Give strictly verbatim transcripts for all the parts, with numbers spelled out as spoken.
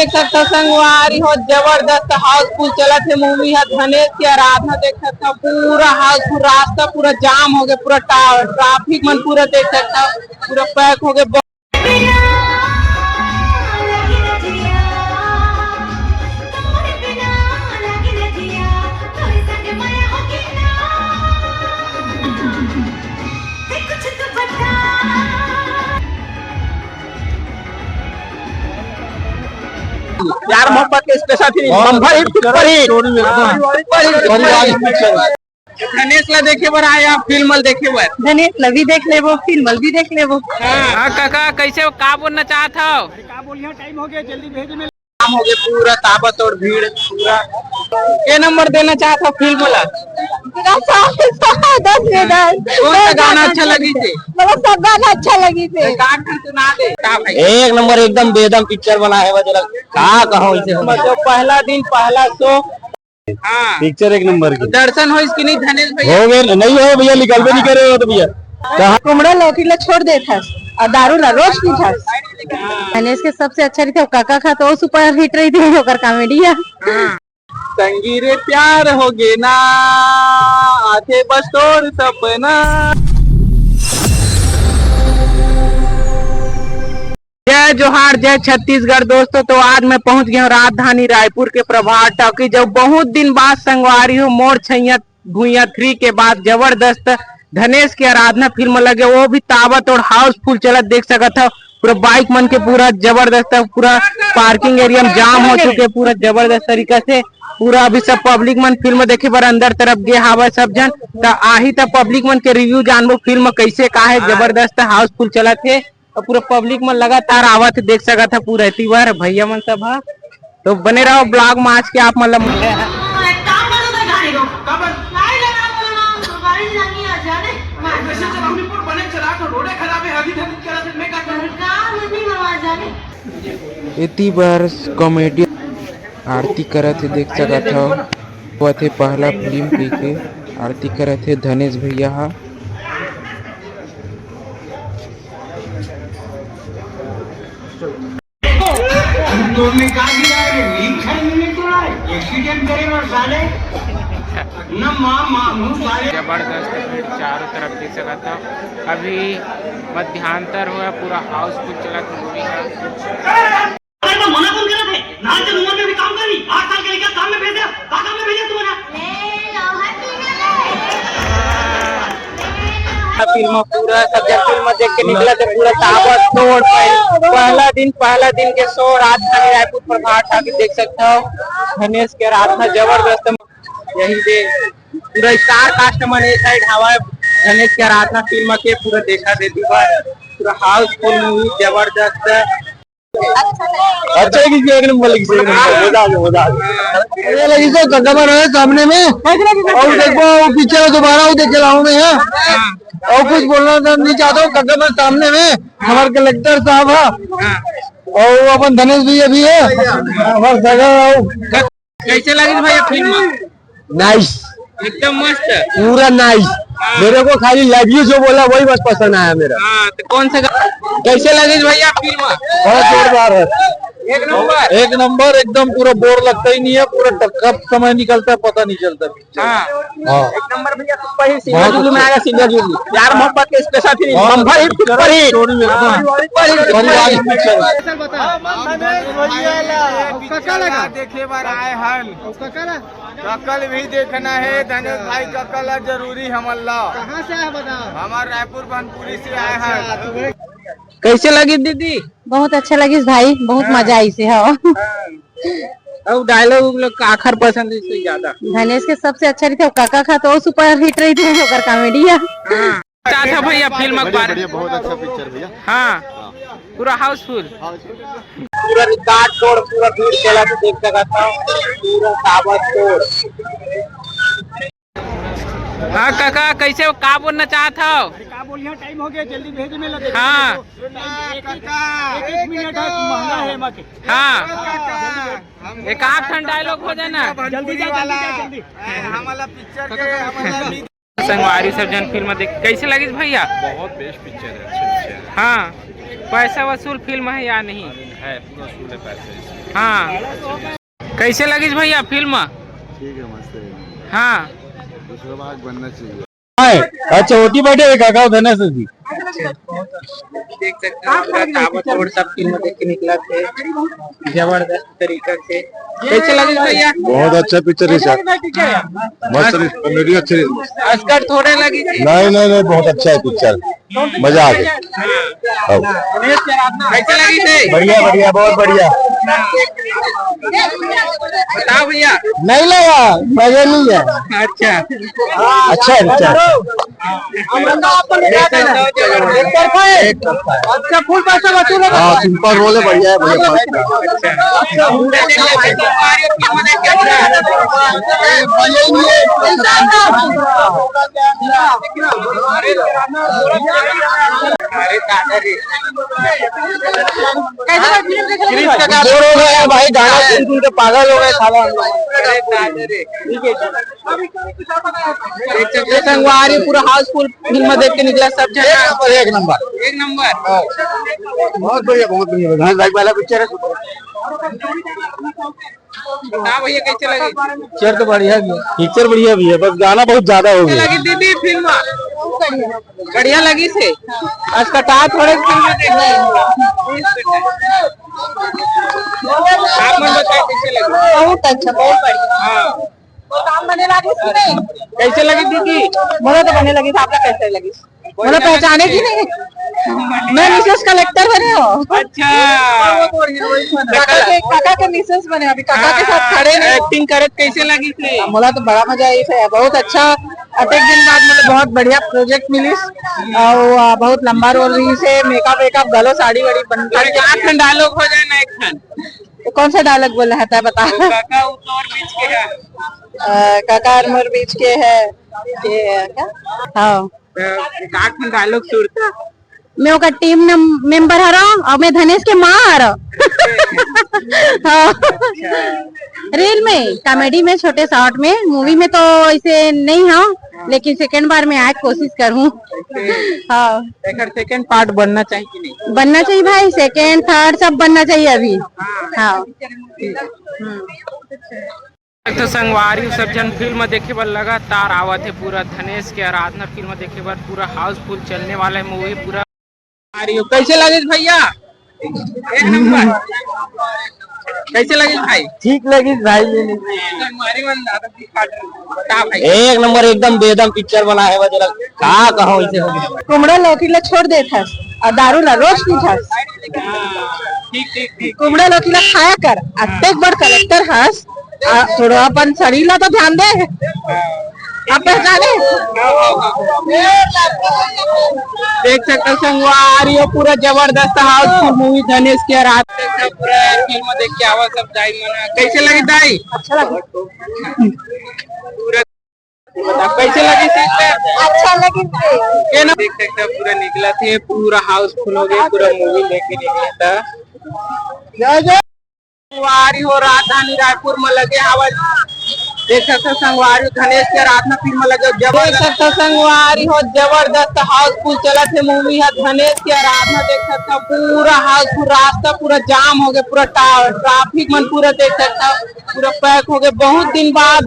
देख सकथव संगवारी हो, जबरदस्त हाउसफुल चलत हे मूवी ह। धनेश के आराधना देख सकथव, पूरा हाउसफुल, रास्ता पूरा जाम हो गया, पूरा ट्रैफिक मन पूरा देख सकथव, पूरा पैक हो गया। प्यार मोहब्बत के special film, bumper hit, super hit. Super hit, super hit. Dhanesh ला देखे बर आए आप, फिल्म ला देखे बर? धनेश ला भी देख लेबो, फिल्म ला भी देख लेबो। हाँ, काका, कैसे हो, का बोलना चाहत हव? अरे, का बोलिया, टाइम हो गया, जल्दी भेज में। जाम हो गया, पूरा ताबड़तोड़ भीड़, पूरा। के नंबर देना चाहत हव फिल्म ला? दस में दस। कौन सा गाना अच्छा लगी थे? मतलब, सब गाना अच्छा लगी थे। एक आध ठन सुना दे। का भाई? एक नंबर, एकदम बेदम पिक्चर बना है, मतलब, का कहो इसे। मतलब, पहला दिन, पहला शो। हाँ। पिक्चर एक नंबर की। दर्शन होइस कि नहीं धनेश भैया? हो गए, नहीं हो भैया, निकलबे नहीं करे हो तो भैया। कहाँ? कुमड़ा लौकी ला छोड़ देथस अउ दारू ला रोज पीथस। धनेश के सबसे अच्छा रहिथे काका खा, तो सुपर हिट रहिथे ओकर कॉमेडी ह। हाँ। संगी रे प्यार हो गे ना, आथे बस तोर सपना। जय जोहार, जय छत्तीसगढ़ दोस्तों। तो आज मैं पहुंच गया हूँ राजधानी रायपुर के प्रभात टॉकीज। जब बहुत दिन बाद संगवारी हो, मोर छैया भुइया थ्री के बाद जबरदस्त धनेश के आराधना फिल्म लगे, वो भी ताबड़तोड़ हाउसफुल चलत देख सकत हव। पूरा बाइक मन के पूरा जबरदस्त, पूरा पार्किंग एरिया में जाम हो चुके, पूरा जबरदस्त तरीका से। पूरा अभी सब पब्लिक मन फिल्म देखे बर अंदर तरफ गे हावय सब झन। त आही त पब्लिक मन के रिव्यू जानबो, फिल्म कैसे का है, जबरदस्त हाउसफुल चलत हे। अउ पूरा पब्लिक मन लगातार आवत हे, देख सकत ह पूरा एती बर भैया मन सब ह। तो बने रहो ब्लॉग में आज के आप मन ल। एती बर कॉमेडी आरती करत हे, देख सकत हव। होवत हे पहला फिल्म कहिके आरती करत हे धनेश भैया ह। तुमने कहा कि यार, ये नींद खाई मैंने तोड़ा है, एक्सीडेंट करेगा साले। न माँ, माँ, मुँह साले। जबरदस्त भीड़ चारों तरफ देख सकत हव। अभी मध्यांतर हुआ, पूरा हाउसफुल चलत मूवी ह। अरे तो मना कौन करा थे? नाल से उम्र में भी काम कर ली। आठ साल के लेकर काम में भेज दिया। का काम में भेजा तुम्हारा? फिल्म पूरा सब जन फिल्म देख के निकला थे, पूरा ताबड़तोड़। पहल-, पहला दिन, पहला दिन के शो राजधानी रायपुर प्रभात टॉकीज देख सकते हो। धनेश के आराधना जबरदस्त, यही दे पूरा स्टार कास्ट मन ए साइड हवा। धनेश के आराधना फिल्म के पूरा देखा देती बार, पूरा हाउसफुल मूवी जबरदस्त। अच्छा लगी, एक नंबर लगी, एक नंबर, मजा आ गया, मजा आ गया। ये लगी तो कक्का बन रहे सामने में, और देखो वो पीछे में दोबारा वो देख के लाऊं मैं, हाँ। और कुछ बोलना तो नहीं चाहता हूँ, कक्का बन सामने में हमारे कलेक्टर साहब है, और वो अपन धनेश भैया भी है, हमारे सगा है। कैसे लगी भैया फिल्म? नाइस। एकदम मस्त। पूरा नाइस। हाँ। मेरे को खाली लव यू जो बोला वही बस पसंद आया मेरा। हाँ, तो कौन सा गा-, कैसे लगे भैया फिल्म? बहुत जोरदार है। एक नंबर। एक नंबर, एकदम पूरा बोर लगता ही नहीं है, पूरा ट-, कब समय निकलता है पता नहीं चलता पिक्चर। हाँ। हाँ। एक नंबर भैया, सुपर हिट, सिल्वर बहुत जुबली में अच्छा। आएगा, सिल्वर जुबली। प्यार मोहब्बत के स्पेशल फिल्म, हाँ, bumper hit, picture super hit. Story में एकदम हाँ, सुपर हिट। परिवारिक पिक्चर। देखे बर आए हन। ककल भी देखना है धनेश भाई, ककल ह जरूरी हमन ला। कहाँ से आए बताओ? हमार रायपुर बनपुरी से आए हैं। अच्छा, तो कैसे लगी दीदी? बहुत अच्छा लगिस भाई, बहुत हाँ। मजा आइस हे, हाँ। हाँ। अउ डायलॉग उलॉग काखर पसंद हे ज्यादा? धनेश के सबसे अच्छा रहिथे, काका खा तो सुपर हिट रहिथे, ओकर कॉमेडी है। हाँ। अच्छा था भैया फिल्म के बढ़िया, बारे में। बढ़िया, बहुत अच्छा पिक्चर भैया। हाँ। हाँ। पूरा हाउसफुल। हाउसफुल। पूरा रिकॉर्ड तोड़, पूरा भीड़ चला तो देख सकत हव, पूरा ताबड़तोड़। हाँ काका, कैसे हो, का बोलना चाहत हव? अरे का बोलिया, टाइम हो गया, जल्दी भेज में लगे। हाँ। एक, एक, एक, एक मिनट है, महंगा है एमा के। हाँ। एक आध ठन डायलॉग हो जाना। जल्दी जा, जल्दी जा, जल्दी। हमला पिक्चर के, हमला संगवारी सब जन फिल्म देख, कैसे लगिस भैया? बहुत बेस्ट पिक्चर है, अच्छा पिक्चर है। हाँ, पैसा वसूल फिल्म है या नहीं? है, पूरा वसूल है पैसा इसमें। हाँ, कैसे लगिस भैया फिल्म? ठीक है, मस्त है। हाँ। दूसरा भाग बनना चाहिए। हाँ, अच्छा, ओती बैठे हे काका धनेश जी। देख सकते हो, पूरा ताबड़तोड़ सब फिल्म देख के निकला थे, जबरदस्त तरीका से। कैसे लगिस भैया? बहुत अच्छा पिक्चर है सर, मस्त है, कॉमेडी अच्छी है। असकट थोड़े लगिस? नहीं, नहीं, नहीं, बहुत अच्छा है पिक्चर। मजा आ गया। हाँ। कैसे लगिस हे? बढ़िया, बढ़िया, बहुत बढ़िया। बताओ भैया। नहीं लगा, मजा नहीं है। अच्छा। अच्छा है पिक्चर। एक तरफा है। एक तरफा है। अच्छा, फुल पैसा वसूल है। हाँ, सिंपल रोल है, बढ़िया है, बढ़िया। अच्छा। अरे दादा रे। कैसे लगा फिल्म देख रहे हो? बोर हो गए हैं भाई, गाना सुन सुन के पागल हो गए साला हम लोग। अरे दादा रे। देख सकते हो संगवारी, पूरा हाउसफुल फिल्म देख के निकला सब जना। एक नंबर, एक नंबर। एक नंबर। हाँ। बहुत बढ़िया, बहुत बढ़िया। धनेश भाई पहला पिक्चर है, सुपर। बता भैया, कैसे लगी? पिक्चर तो बढ़िया भी है, पिक्चर बढ़िया भी है, बस गाना बहुत ज्यादा हो कैसे गया। लगी दीदी फिल्म? बढ़िया लगिस हे। आज का टाइम थोड़े फिल्म देख रहे हैं। आप मन बताओ, कैसे लगी? बहुत अच्छा, बहुत बढ़िया। हाँ। काम बने लगिस कि नहीं? कैसे लगी दीदी? मोला तो बने लगिस, आपका कैसे लगिस? मोला पहचाने कि नहीं? मैं मिसेस कलेक्टर बने हो। अच्छा। काका के, काका के मिसेस बने, अभी काका के साथ खड़े नहीं। एक्टिंग करत कैसे लगिस हे? मोला तो बड़ा मजा आई थे, बहुत अच्छा। अतेक दिन बाद मतलब बहुत बढ़िया प्रोजेक्ट मिलिस। और, आ, बहुत लंबा रोल रहिस हे, मेकअप वेकअप घलो, साड़ी वाड़ी बन के। एक आध ठन डायलॉग हो जाए ना, एक ठन। तो कौन सा डायलॉग बोलना है, तय बता। वो काका, वो तो और बीच के है। आ, काका और मोर बीच के है, ये है क्या? हाँ। तो एक आध ठन डायलॉग सुरता। मैं ओकर टीम नम-, मेंबर हरव और मैं धनेश के माँ हरव। हाँ। रील में, कॉमेडी में, छोटे शॉर्ट में, मूवी में तो ऐसे नहीं हूँ, लेकिन सेकंड बार में आए कोशिश करूँ। हाँ। एकर सेकंड पार्ट बनना चाहिए कि नहीं? बनना चाहिए भाई, सेकंड, थर्ड सब बनना चाहिए अभी। हाँ। हम्म। तो संगवारी सब झन फिल्म देखे बर लगातार आवत हे, पूरा धनेश के आराधना फिल्म देखे बर पूरा हाउसफुल चलने वाला है मूवी पूरा। अरे कैसे लगिस भैया? एक नंबर। कैसे लगिस भाई? ठीक लगिस भाई। संगवारी मन ज्यादा दिखा दे। बता भाई। एक नंबर एकदम बेदम पिक्चर बना है, मतलब का कहो इसे हो गया। कुमड़ा लौकी ला छोड़ देथस और दारू ला रोज पीथस। हाँ, ठीक, ठीक, ठीक। कुमड़ा लौकी ला खाया कर, अतेक बड़ कलेक्टर हस, आ, थोड़ा अपन शरीर ला तो ध्यान दे। आप पहचाने? देख सकते हो संगवारी हो, पूरा जबरदस्त हाउसफुल मूवी धनेश के रात। देख सकते हो पूरा फिल्म देख के आवा सब दाई मना। कैसे लगी दाई? अच्छा लगा। पूरा बता, कैसे लगी सिस्टर? अच्छा लगी। के ना देख सकते हो पूरा निकला थे, पूरा हाउसफुल हो गया, पूरा मूवी देख के निकला था। जय जय। संगवारी हो, राजधानी रायपुर में लगे हवय। देख सकते हो संगवारी हो, धनेश के आराधना फिल्म लगे हो, जबरदस्त। देख सकते हो संगवारी हो, जबरदस्त हाउसफुल चलत हे मूवी है धनेश के आराधना। देख सकते हो पूरा हाउसफुल, रास्ता पूरा जाम हो गया, पूरा ट्रैफिक मन पूरा देख सकते हो पूरा पैक हो गया। बहुत दिन बाद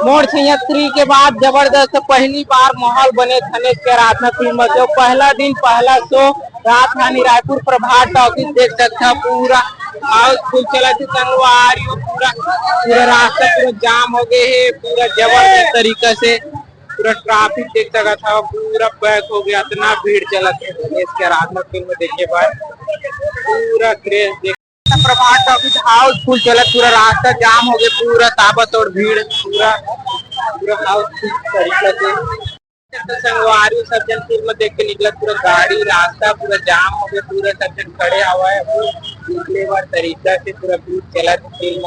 मोर छैया थ्री के बाद जबरदस्त पहली बार माहौल बने धनेश के आराधना फिल्म के पहला दिन पहला शो राजधानी रायपुर प्रभात टॉकीज देख सकता पूरा हाउसफुल चलत हे संगवारी हो। पूरा पूरा रास्ता पूरा जाम हो गए हे पूरा जबरदस्त तरीका से पूरा ट्रैफिक देख सकत हव पूरा पैक हो गया इतना भीड़ चलत हे धनेश के आराधना फिल्म देखे बर पूरा क्रेज देख प्रभात टॉकीज हाउसफुल चलत पूरा रास्ता जाम हो गए पूरा ताबड़तोड़ भीड़ पूरा पूरा हाउसफुल तरीका से तो संगवारी सब जन फिल्म देख के निकलत पूरा गाड़ी रास्ता पूरा जाम हो गया पूरा सब जन खड़े हवा है निकले बार तरीका से पूरा भीड़ चलत फिल्म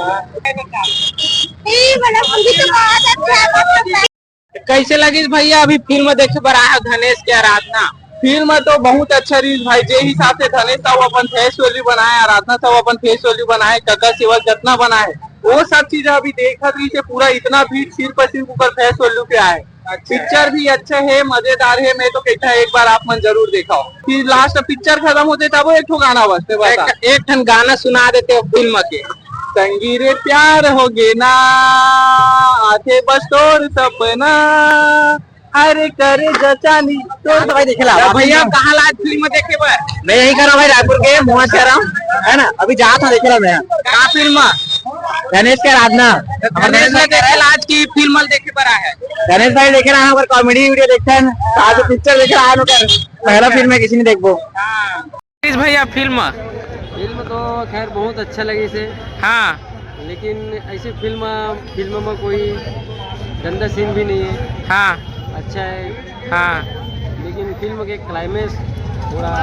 कैसे लगिस भैया अभी फिल्म देखे बर आया धनेश के आराधना? फिल्म तो बहुत अच्छा रहिस भाई जे हिसाब से धनेश साहब अपन फेस वैल्यू बनाए आराधना साहब अपन फेस वैल्यू बनाए कका सेवल जतना बनाए वो सब चीज अभी देखत रहिस पूरा इतना भीड़ सिर पर सिर ऊपर फेस वैल्यू पे आए। पिक्चर भी अच्छा है मजेदार है मैं तो कहता है एक बार आप मन जरूर देखाओ। फिर लास्ट पिक्चर खत्म होते तब एक ठो गाना बजते बता एक ठन गाना सुना देते हो फिल्म के। संगी रे प्यार हो गे ना, आथे बस तोर सपना, हरे करे जचानी तोर। तो भाई देखे ला, तो भैया, कहाँ ला आज फिल्म देखे बर? मैं यही कर रहा हूँ भाई, रायपुर के मोहन शहर, है ना? अभी जात हूँ देखे ला मैं। का फिल्म? गणेश के आराधना। तो गणेश ला देखे ला, आज की फिल्म देखे बर आए हे। गणेश भाई देखे रहा हूँ, कॉमेडी वीडियो देखते हैं, तो आज पिक्चर देखे रहा हूँ, पहला फिल्म है, किसी ने देखबो। हाँ। प्लीज भैया, फिल्म? फिल्म तो खैर बहुत अच्छा लगे से। हाँ। लेकिन ऐसी फिल्म, फिल्म में कोई गंदा सीन भी नहीं है। हाँ। अच्छा है। हाँ। लेकिन फिल्म के क्लाइमेक्स थोड़ा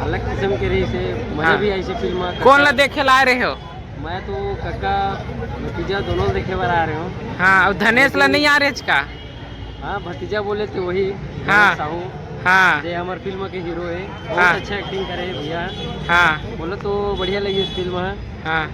अलग किस्म के रही से, मजा हाँ। भी आई से फिल्म में। कौन ला देखे ला आ रहे हो? मैं तो काका, भतीजा दोनों देखे बर आ रहे हो। हाँ, और धनेश ला नहीं आ रहे का? हाँ, भतीजा बोले थे वही, हाँ। साहू। हाँ। जे हमार फिल्म के हीरो है, बहुत हाँ। अच्छा एक्टिंग करे है भैया। हाँ। बोलो तो बढ़िया लगी इस फिल्म है। हाँ।